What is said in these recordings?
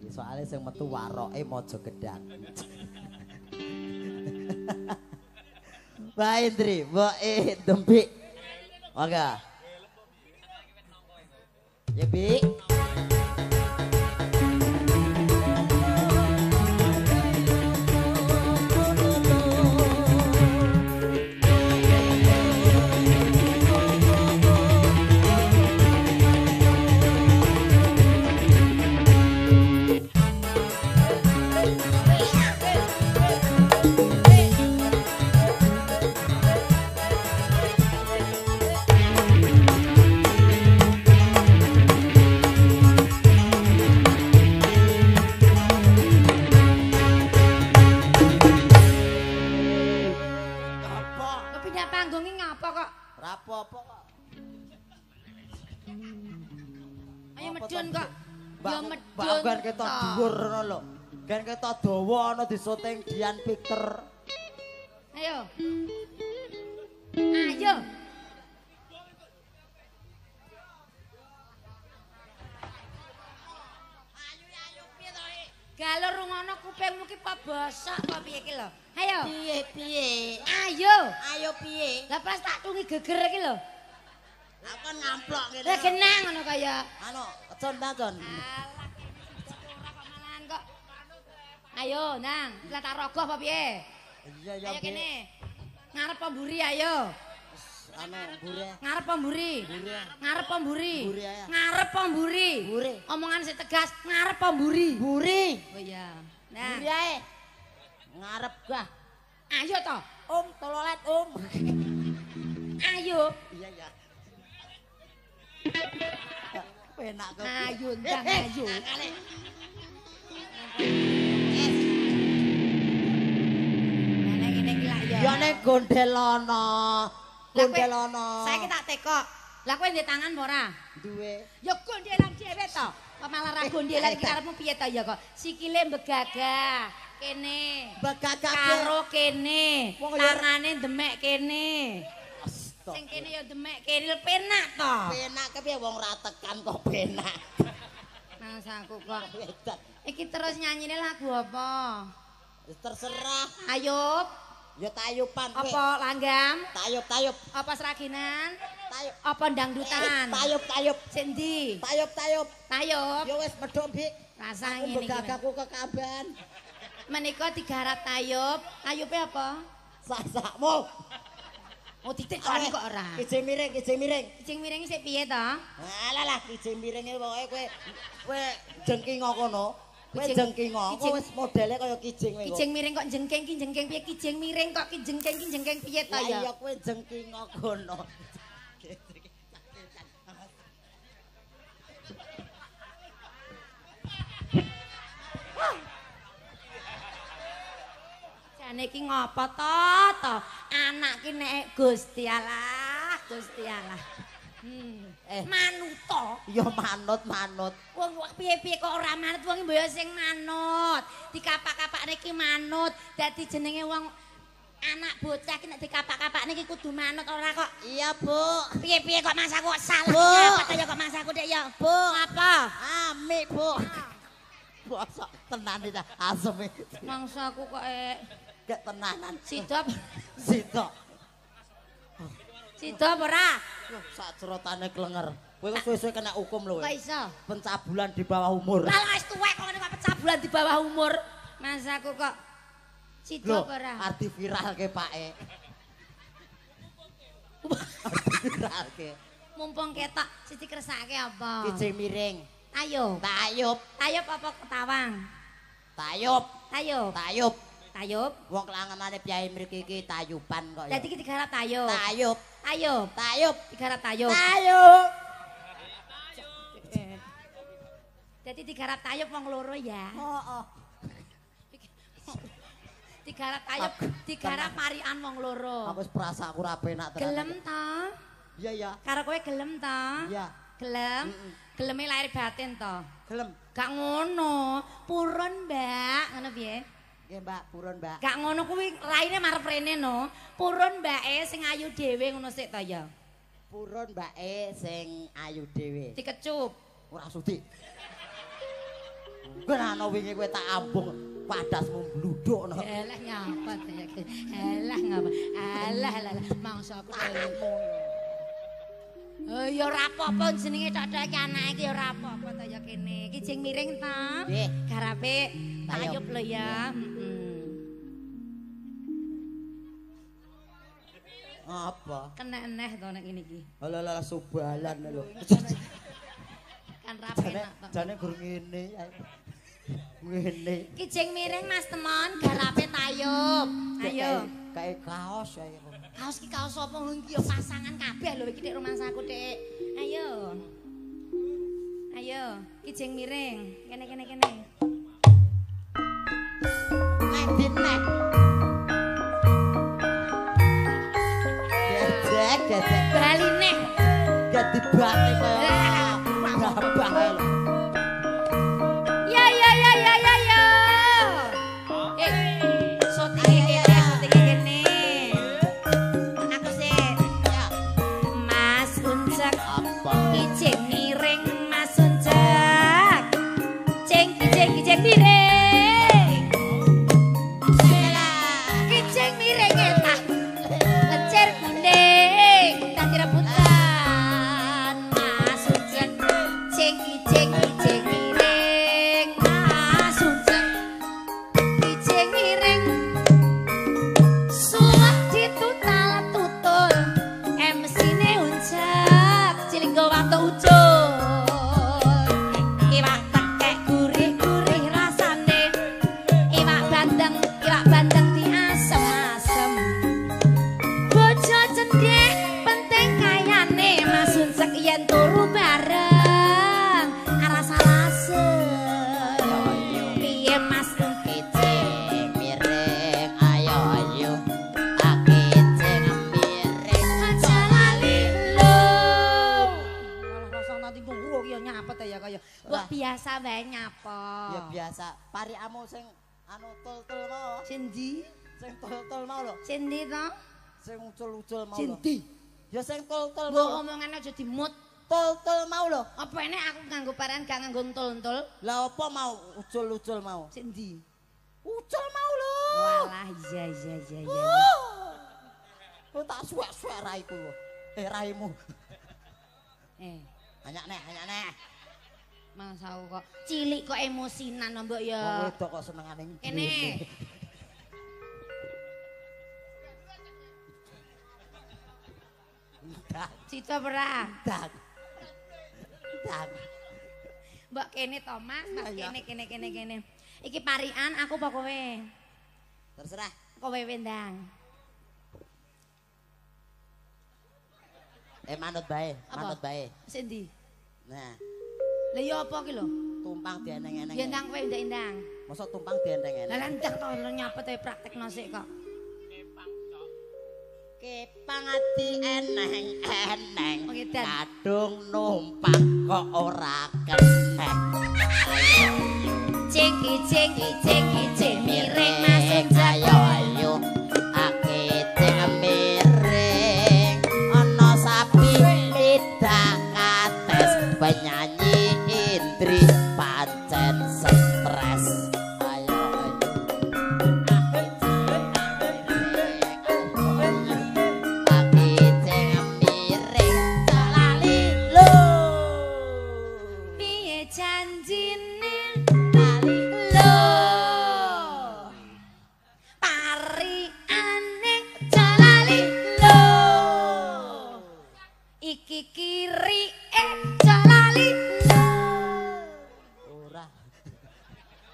iki, soalnya sing metu waroke Mojo Gedang. Mbak Indri, Mbak Dembik. Mangga. Ya, Bi. Apa-apa kok. Ayo medun kok. Ya medun. Ben ketok dhuwur ngono lho. Ben ketok dawa ana di syuting Dian Picture. Ayo. Ayo. Ayo piye to iki? Galur rungono kupingmu ki apa bosok apa piye ki lho. Ayo. Piye piye? Ayo. Ayo piye? Lah pas tak tungi geger iki lho. Lah kon ngamplok ngene. Lah genang ngono kaya. Anu, con ta, Con. Alah ora kok malahan kok. Ayo, nang, lah tak rogoh apa piye? Iya, iya. Ayo kene. Ngarep apa mburi ayo? Anu, mburi. Ngarep apa mburi? Ngarep apa mburi? Ngarep apa mburi? Omongan sik tegas, ngarep apa mburi? Mburi. Oh iya. Nah. Mburi ae. Ngarep gah. Ayo toh. Om, tololet om. Ayo. Iya, iya. Penak kok. Ayo, ndang ayo. Ngene ngene iki lak ya. Ya nek gondelono. Gondelono. Saiki tak tekok. Lah kowe ndek tangan apa ora? Duwe. Ya gondelan dhewe to. Kok malah ra gondelan iki karepmu piye to ya kok? Sikile mbegagah kene. Begagah karo kene. Tangane demek kene. Sing kene ya demek kene penak to. Penak kepiye wong ra tekan kok penak. Mangsaku kok. Iki terus nyanyine lagu apa? Terserah. Ayub. Ya tayupan kowe. Apa langgam? Tayub-tayub. Apa seraginan? Tayub. Apa dangdutan? Tayub-tayub. Sing ndi? Tayub-tayub. Tayub. Ya wis medhok, Bik. Rasa ngene iki. Begagahku kekaban. Menika digarap tayub. Tayupe apa? Sak-sakmu. Oh ditekoni kok ora. Kijing miring, kijing miring. Kijing miring sik piye to? Alah lah kijing miringe pokoke kowe kowe jengkingo kono. Kowe jengkingo, kowe wis modele kaya kijing kowe. Kijing miring kok jengking ki jengking piye? Kijing miring kok ki jengking ki jengking piye to ya? Lah iya kowe jengkingo kono. Jane iki ngopo to to? Anak ki nek Gusti Allah, Gusti Allah. Manut to. Ya manut, manut. Wong piye-piye kok ora manut, wong mbok sing manut. Dikapak-kapakne ki manut. Dadi jenenge wong anak bocah ki nek dikapak-kapakne ki kudu manut ora kok. Iya, Bu. Piye-piye kok masaku kok salah ngapa to ya kok masaku Dek ya? Bu. Ngapa? Amik, Bu. Bosok tenan iki aseme. Mangsaku kok gak tenanan. Sida. Sida. Sida apa ora? Sak cerotane klenger. Kowe kok suwe-suwe kena hukum lho. Kok iso? Pencabulan di bawah umur. Lah wis tuwek kok ngene kok pencabulan di bawah umur. Masaku kok sida apa ora? Arti viralke pake. Arti viralke. Mumpung ketok siji kersake apa? Kijing miring. Tayub. Tayub. Tayub apa ketawang? Tayub. Tayub. Tayub. Tayub. Wong kelangenane piyai mriki iki tayuban kok ya. Dadi iki digarap tayub. Tayub. Tayub. Tayub. Digarap tayub. Tayub. Dadi digarap tayub wong loro ya. Heeh. Digarap tayub, digarap marian wong loro. Aku wis prasaku ora penak tenan. Gelem ta? Iya ya. Karo kowe gelem ta? Iya. Gelem? Geleme lahir batin to? Gelem. Gak ngono. Purun, Mbak. Ngono piye? Nggih, Mbak, purun, Mbak. Gak ngono kuwi raine marep rene no. Purun mbake sing ayu dhewe ngono sik to ya. Purun mbake sing ayu dhewe. Dikecup. Ora sudi. Kowe ana wingi kowe tak ambung padasmu bluduk no. Elah nyapa to ya. Elah ngapa. Alah alah mangsa aku. Oh ya ora apa-apa jenenge tok-tok iki anake iki ya ora apa-apa to ya kene. Iki jeng miring to. Nggih. Garape tayub lho ya. Apa? Kena eneh to nek ngene iki. Alah alah subalan lho. Kan ra penak to. Jane gur ngene. Ngene. Ki jeng miring Mas Temon garape tayub. Ayo. Kae kaos ae. Kaos ki kaos apa iki ya pasangan kabeh lho iki nek rumangsaku Dik. Ayo. Ayo, ki jeng miring. Kene kene kene. Nek dinek. Gedek. Bali neh. Gedibate kaya gabah lho. Ya ya ya ya ya ya. Syutinge kene, syutinge kene. Aku sik. Mas Uncek. Apa? Kijing miring Mas Uncek. Ceng kijing kijing miring. Kijing miring etah. Lecer kuning dadi rebutan Mas Uncek. Ceng kijing kijing miring Mas Uncek. Kijing miring suwek ditutal tutul MC-ne Uncek cilik nggo watu ucul. Iwak tekek gurih-gurih rasane. Iwak bandeng diasem-asem. Bojo cendhek penting kayane Mas Uncek yen turu bareng aras-arasem. Piye Mas Kijing miring ayo ayo. Kijing miring aja lali lho. Malah rasa nanti nguruk ya nyapet ya kaya. Mbok biasa wae nyapa. Ya biasa. Parikamu sing anu tul-tul mau. Sing ndi? Sing tul-tul mau lho. Sing ndi to? Sing ucul-ucul mau Sing lho. ndi? Ya sing tul-tul Mbok mau. omongane aja dimut. Tul-tul mau lho. Apa enek aku nganggo paran gak nganggo entul-entul? Lah apa mau ucul-ucul mau? Sing ndi? Ucul mau lho. Walah iya iya iya iya. Kowe tak suwek-suwek raiku. Eh raimu. Eh, Banyak neh, banyak neh. masa aku kok cilik kok emosinan mbok Wong ya. wedok kok senengane Kene. Ndak, Cita ora? ndak. Ndak. Mbok kene to Mas, Mas Iya. kene kene kene kene. Iki parikan aku apa kowe? Terserah. Kowe wendang. Eh manut bae, Apa? manut bae. Sing ndi? Nah, Lah ya apa ki lho? tumpang dieneng-eneng. Ya ndang kowe ndang-ndang. Mosok tumpang dieneng-eneng. Lah lah ndang to lho nyapet ae praktekno sik kok. Kepang ati eneng-eneng. Wong edan. Kadung numpang kok ora keneng. Cingki cingki cingki cing miring Mas Uncek. Ayo ayo akicing miring ana sapi lidak kates penyanyi Indri pancen stres. Ayo ayo akicing miring lali lho Piye janjine lali lho? Pariane jalali lho. Iki kiri jalali lho. Ora.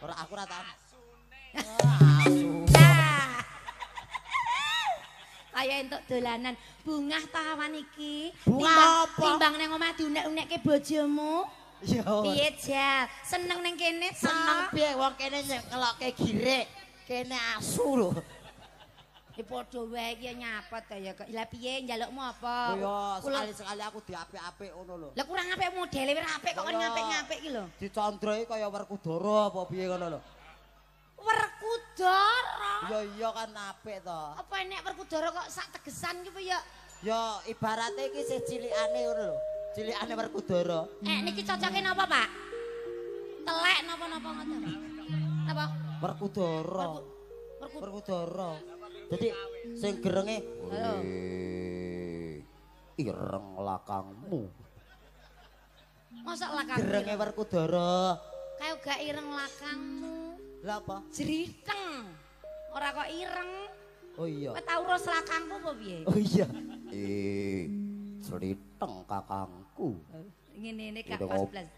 Ora aku ora tau. Asu. Lah. Kaya entuk dolanan bungah ta awan iki. Bungah apa? Timbang nang omah diunek-unekke bojomu. Yo. Piye jal? Seneng nang kene ta? Seneng piye wong kene ngelokke girik. Kene asu lho. Ya padha wae iki ya nyapet ta ya kok. Lah piye njalukmu apa? Yo Kula- sekali-sekali aku diapik-apik ngono lho. Lah kurang apik modele wis apik kok kon Lah. ngapik-ngapik iki lho. Dicandrai kaya Werkudara apa piye ngono lho. Werkudara. Ya iya kan apik to. Apa enek Werkudara kok sak tegesan ki ya? Ya ibarate iki sih cilikane ngono lho. Cilikane Werkudara. Eh niki cocoke napa, Pak? Telek napa napa-napa ngoten. Napa? Werkudara. Werkudara. Dadi sing gerenge ireng lakangmu. Mosok lakang. Gerenge Werkudara. Kae gak ireng lakangmu. Lah apa? Jriteng. Ora kok ireng. Oh iya. Kowe tau ros lakangku apa piye? Oh iya. Jriteng kakangku. Ngene-ngene gak pas blas.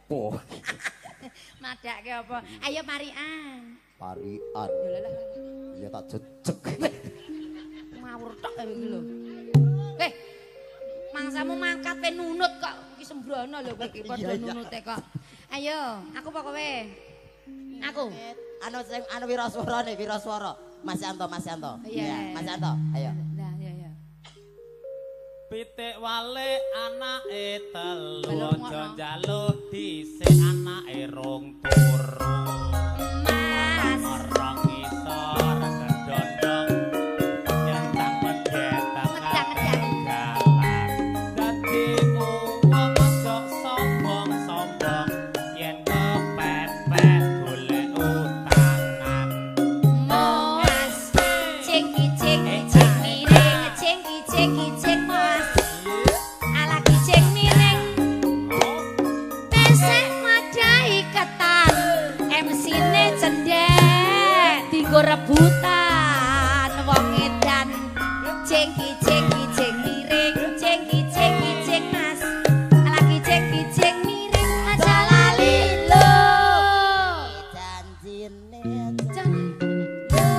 Madake apa? Ayo parian. Parian. Iya tak jejeg. Ngawur tok iki lho. Mangsamu mangkat pe nunut kok iki sembrono lho kowe iki padha nunute kok. Ayo, aku apa kowe? Aku. Anu sing anu wiraswarane, wiraswara. Mas Yanto, Mas Yanto. Iya, Mas Yanto, ayo. Lah, iya iya. Pitik wale anake telu aja njaluk dhisik anake rong turu. Mas. Ora ngisor kedondong nyentang pedhet ngedang-ngedang. Dadi wong aja sombong-sombong yen kepepet golek utangan. Mas. Cing cing cing miring, cing cing cing mas. Ala kicing miring. Pesek madai ketan, MC-ne cendhek, dinggo rebutan wong edan. Cing cing cing miring, cing cing cing mas. Ala kicing kicing miring, aja lali lho. Janjine Janji lho,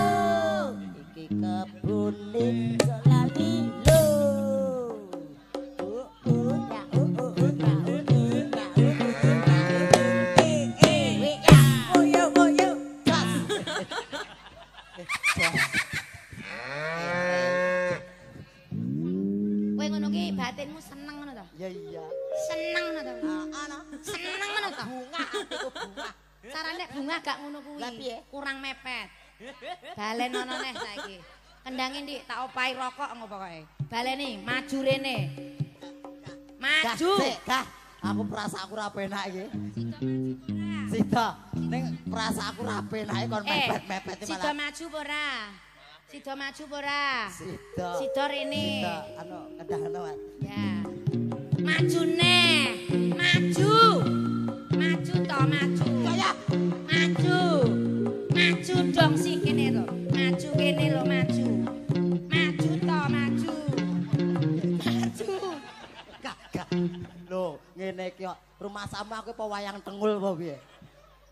iki kebune aja lali lho. Kowe ngono ki batinmu seneng ngono to? Ya iya. Seneng ngono to? Heeh. Seneng ngono to? Bunga atiku bunga. Carane bunga gak ngono kuwi. Lah piye? Kurang mepet. Balen ono neh saiki. Kendange ndik tak opahi rokok ngopo pokoke. Baleni maju rene. Maju. Gah, aku perasaanku ora penak iki. Sida. Ning perasaanku ora penak kon mepet-mepet malah. Sida maju apa ora? Sida maju apa ora? Sida. Sida rene. Sida anu kendahno, Mas. Ya. Maju neh. Maju. Maju to, maju. Kaya maju. Maju dong sih kene lho. Maju kene lho, maju. Maju to, maju. Maju. Gak, gak. Lho, ngene iki kok rumah sama aku apa wayang tengul apa piye?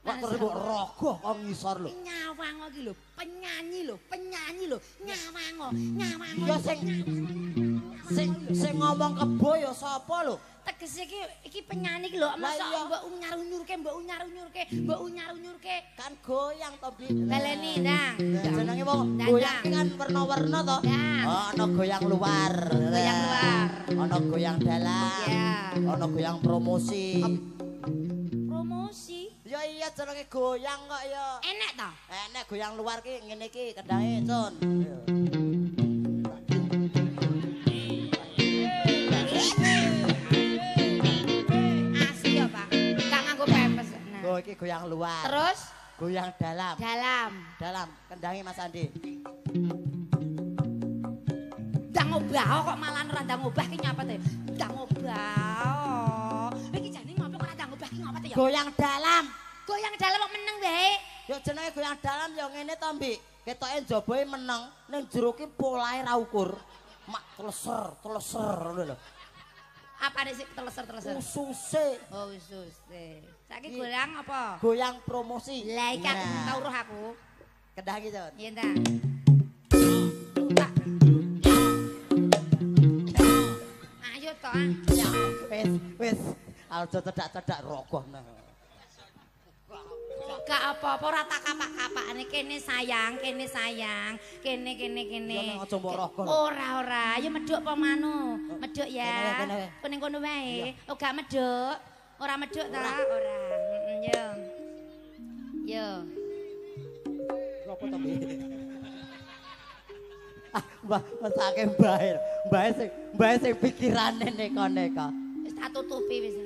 Kok terus mbok rogoh kok ngisor lho. Nyawang iki lho, penyanyi lho, penyanyi lho, nyawang, nyawang. Ya sing sing ngomong kebo ya sapa lho? Tegese iki penyanyi iki lho, mosok mbok unyar-unyurke, mbok unyar-unyurke, mbok unyar-unyurke. Kan goyang to, Bi. Baleni, Ndang. Jenenge wong goyang iki kan werna-werna to. Oh, ana goyang luar. Goyang luar. Ana goyang dalam. Ana goyang promosi. Promosi? Ya iya jenenge goyang kok ya. Enek to? Enek goyang luar ki ngene iki kendange, Cun. Asli ya, Pak. Gak nganggo pempes. Nah. Oh, iki goyang luar. Terus goyang dalam. Dalam. Dalam kendange Mas Andi. Ndang obah kok malah ora ndang obah ki nyapa to? Ndang obah. Iki jane ngopo kok ora ndang obah ki ngopo to ya? Goyang dalam. Goyang dalam kok meneng wae. Ya jenenge goyang dalam ya ngene to, Mbik. Ketoke njabae meneng, ning jero ki polahe ra ukur. Mak teleser, teleser ngono lho. Apane sik teleser-teleser? Ususe. Oh, ususe. Saiki goyang apa? Goyang promosi. Lah iki aku tau roh aku. Kendangi, Cun. Iya, Ndang. Ayo to, ah. Wis, wis. Aja cedak-cedak rogoh nang. Gak apa-apa ora tak kapak-kapakne kene sayang, kene sayang, kene kene kene. Ya aja mbok rogoh. Ora ora, ayo medhuk apa manu? Medhuk ya. Kuning kono wae. Oh gak medhuk. Ora medhuk ta? Ora. Heeh, yo. Yo. Apa to, Mbak? Ah, Mbah, mesake mbahe. Mbahe sing pikirane neka-neka. Wis tak tutupi wis.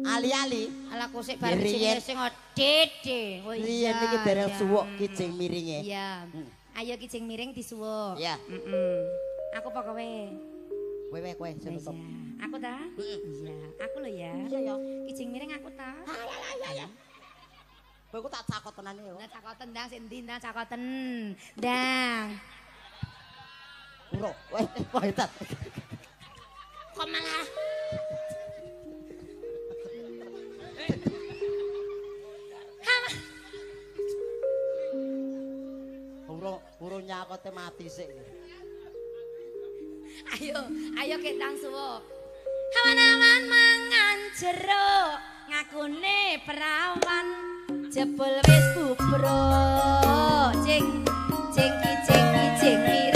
Ali-ali. Ala kusik bareng sing Dede. Oh Riyen iki dereng suwuk kijing miringe. Iya. Ayo kijing miring disuwuk. Iya. Heeh. Aku apa kowe? Kowe kowe sing Iya. nutup. Aku ta? Iya, aku lho ya. Iya ya. Kijing miring aku ta? Kowe ku tak cakot tenan ya. Lah cakoten ndang sik endi ndang cakoten. Ndang. Uro. Wah, wah hebat. Kok malah Uro uro nyakote mati sik. Ayo, ayo ketang suwuk. Awan-awan mangan jeruk, ngakune perawan, jebul wis bubruk. Cing, cing, cing, cing.